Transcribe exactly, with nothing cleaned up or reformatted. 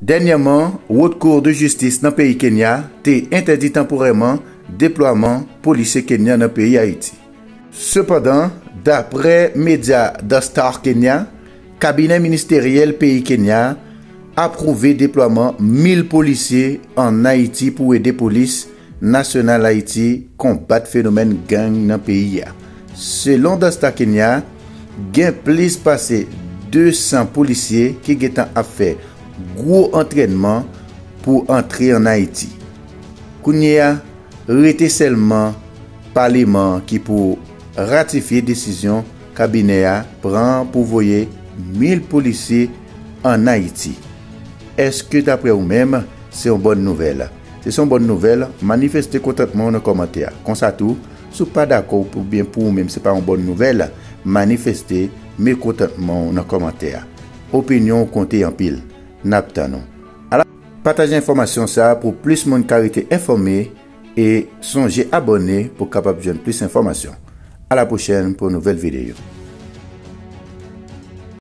Dènyèman, Wot Kou de Jistis nan peyi Kenya te entèdi tanporèman deplwaman polisye kenyan nan peyi Ayiti. Sepandan, daprè medya The Star Kenya, kabinè ministeryèl peyi Kenya apwouve deplwaman mil polisye ann Ayiti pou ede polis nasyonal Ayiti konbat fenomèn gang nan peyi a. Selon The Star Kenya, gen plis pase de san polisye ki gentan ap fè gwo antrènman pou antre ann Ayiti. Kounye a, rete sèlman paleman an ki pou ratifye desizyon kabinè a pran pou voye mil polisye ann Ayiti. Èske, daprè ou menm, se yon bòn nouvèl? Si se yon bòn nouvèl, manifeste kontantman w nan kòmantè a. Konsa tou, si w pa dakò oubyen pou ou menm se pa yon bòn nouvèl, manifeste mekontantman w nan kòmantè a. Opinyon w konte anpil. N ap tann ou. Ala, pataje enfòmasyon sa a pou plis moun ka rete enfòme e sonje abòne pou w kapab jwenn plis enfòmasyon. A la pwochèn pou yon nouvèl videyo.